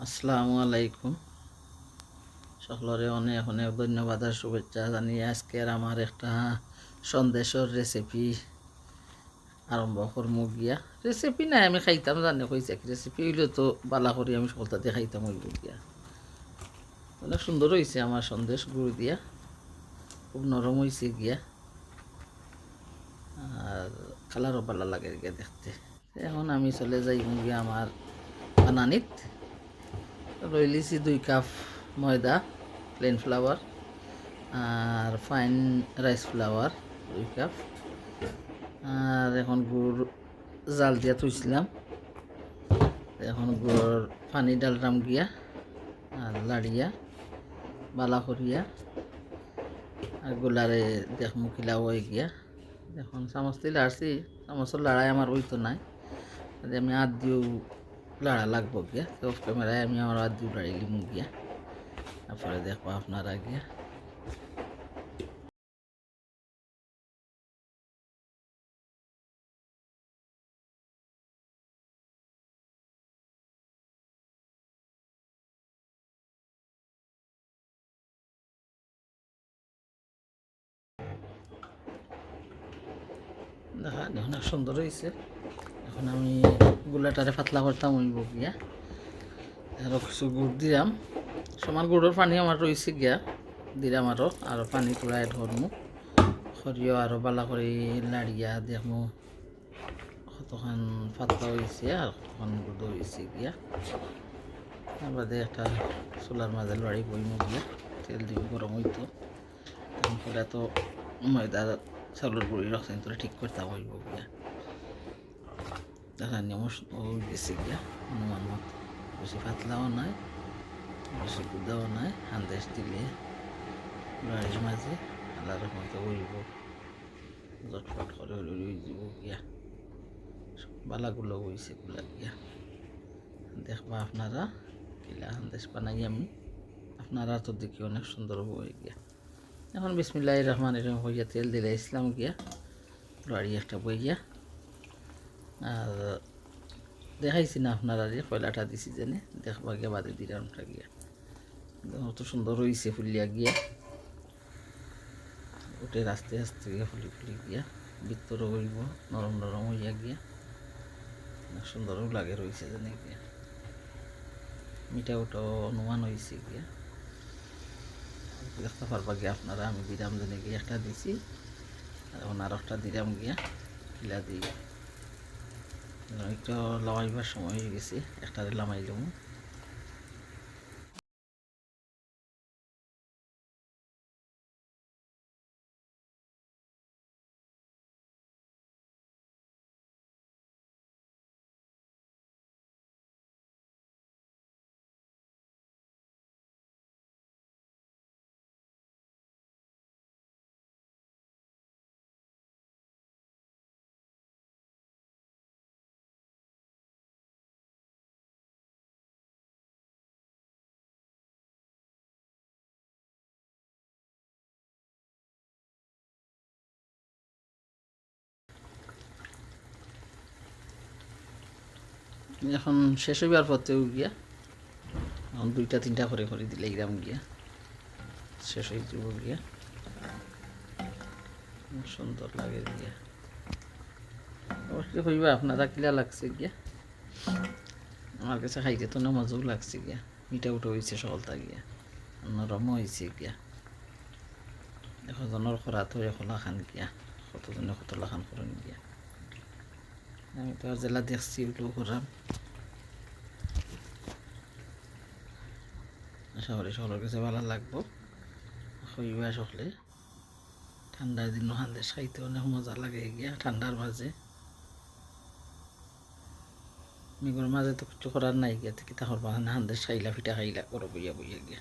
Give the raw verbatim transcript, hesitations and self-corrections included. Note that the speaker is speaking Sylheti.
আসসালামু আলাইকুম। সকলরে অনেক অনেক ধন্যবাদ আর শুভেচ্ছা জানিয়ে আজকের আমার একটা সন্দেশর রেসিপি আরম্ভ করমু গিয়া। রেসিপি নাই, আমি খাইতাম জানে কইছে কি, রেসিপি অইলে তো বালা করি আমি সকলতাতে খাইতাম অইব গিয়া। অনেক সুন্দর অইছে আমার সন্দেশ গুড় দিয়া, খুব নরম অইছে গিয়া, আর কালারও বালা লাগে গিয়া দেখতে। এখন আমি চলে যাইমু গিয়া আমার বানানিত। লইলিছি দুই কাপ ময়দা, প্লেন ফ্লাওয়ার, আর ফাইন রাইস ফ্লাওয়ার দুই কাপ। আর এখন গুড় জাল দিয়া থইছিলাম, এখন গুড়র পানি ডালরাম গিয়া, আর লাড়িয়া বালা করিয়া, আর গুলারে দেখমু কিলা অয় গিয়া। এখন চামচ দি লাড়ছি, চামচর লাড়াই আমার অইতো নায়, তাতে আমি আত দিও লাড়া লাগবো গিয়া। তো অফ ক্যামেরায় আমি আমার আত দিও লাড়িলিমু গিয়া, তারপরে দেখবা আপনারা গিয়া। দেখা, দেখুন, অনেক সুন্দর অইছে। এখন আমি গুলাটারে পাতলা করতাম অইব গিয়া। আরও কিছু গুড় দিলাম, সমান গুড়র পানি আমার রইছে গিয়া, দিলাম আরও, আরও পানি থুড়া অ্যাড করমু। করিও আরও বালা করি লাড়িয়া দেখমু কতখান পাতলা অইছে আর কতখান গুড় অইছে গিয়া। তার বাদে একটা চুলার মাঝে লাড়ি বইমু গিয়া, তেল দিব গরম অইতো। এখন পুরা তো ময়দা চাউলর গুড়ি রাখছেন, তোরা ঠিক করতাম অইব গিয়া। দেখা নিয়ম অই গেছে গিয়া, অনুমান মতো। বেশি পাতলাও নাই, বেশি গুদাও নাই, হান্দেশ দিলে লাড়ির মাঝে আল্লাহর মতো অইব, ঝটপট করে অই যাব গিয়া। বালাগুলো অইছে গুলা গিয়া। দেখবা আপনারা, কিলা হান্দেশ বানাই আমি, আপনারা তো দেখি অনেক সুন্দর অই গিয়া। এখন বিসমিল্লাহির রহমানির রহিম কইয়া তেল দিলাইছলাম গিয়া, লাড়ি একটা বইয়া। আর দেখাইছি না আপনারারে, পয়লাটা দিছি যেনে, দেখবা গিয়া বাদে দিলামটা গিয়া। অত সুন্দর অইছে ফুলিয়া গিয়া, উঠে আস্তে আস্তে গিয়া ফুলি ফুলি গিয়া, ভিতরে অইব নরম নরম অইয়া গিয়া, অনেক সুন্দরও লাগে রইছে যেনে গিয়া। মিঠা উঠাও অনুমান অইছে গিয়া। দেখতা পারবা গিয়া আপনারা, আমি দিলাম যেনে গিয়া একটা দিছি, আর এখন আর একটা দিলাম গিয়া, কিলা দিই। একটু লামাইবার সময় অই গেছে, একটারে লামাইলাম। এখন শেষ অইবার পথে গিয়া, এখন দুইটা তিনটা করে করে দিলাইরাম গিয়া, শেষ অই যাব গিয়া। সুন্দর লাগে গিয়া। অবশ্যই কইবা আপনারা কিলা লাগছে গিয়া। আমার কাছে খাইতে তো না মজাও লাগছে গিয়া, মিঠা উঠা অইছে সকলতা গিয়া, নরমও অইছে গিয়া। এখন জনর খরা তো এখন লাখান গিয়া, কতজনে কত লাখান করেন গিয়া। আমি তো আর জেলা দেখছি, ওগুলো করাম। আশা করি সকলের কাছে ভালা লাগবো। কইবা সকলে, ঠান্ডার দিনও হান্দেশ খাইতে অনেক মজা লাগে গিয়া, ঠান্ডার মাঝে। মিগর মাঝে তো কিছু করার নাই গিয়া, তো কিতা করবা, হান্দেশ খাইলা, পিঠা খাইলা, ঘরো বইয়া বইয়া গিয়া।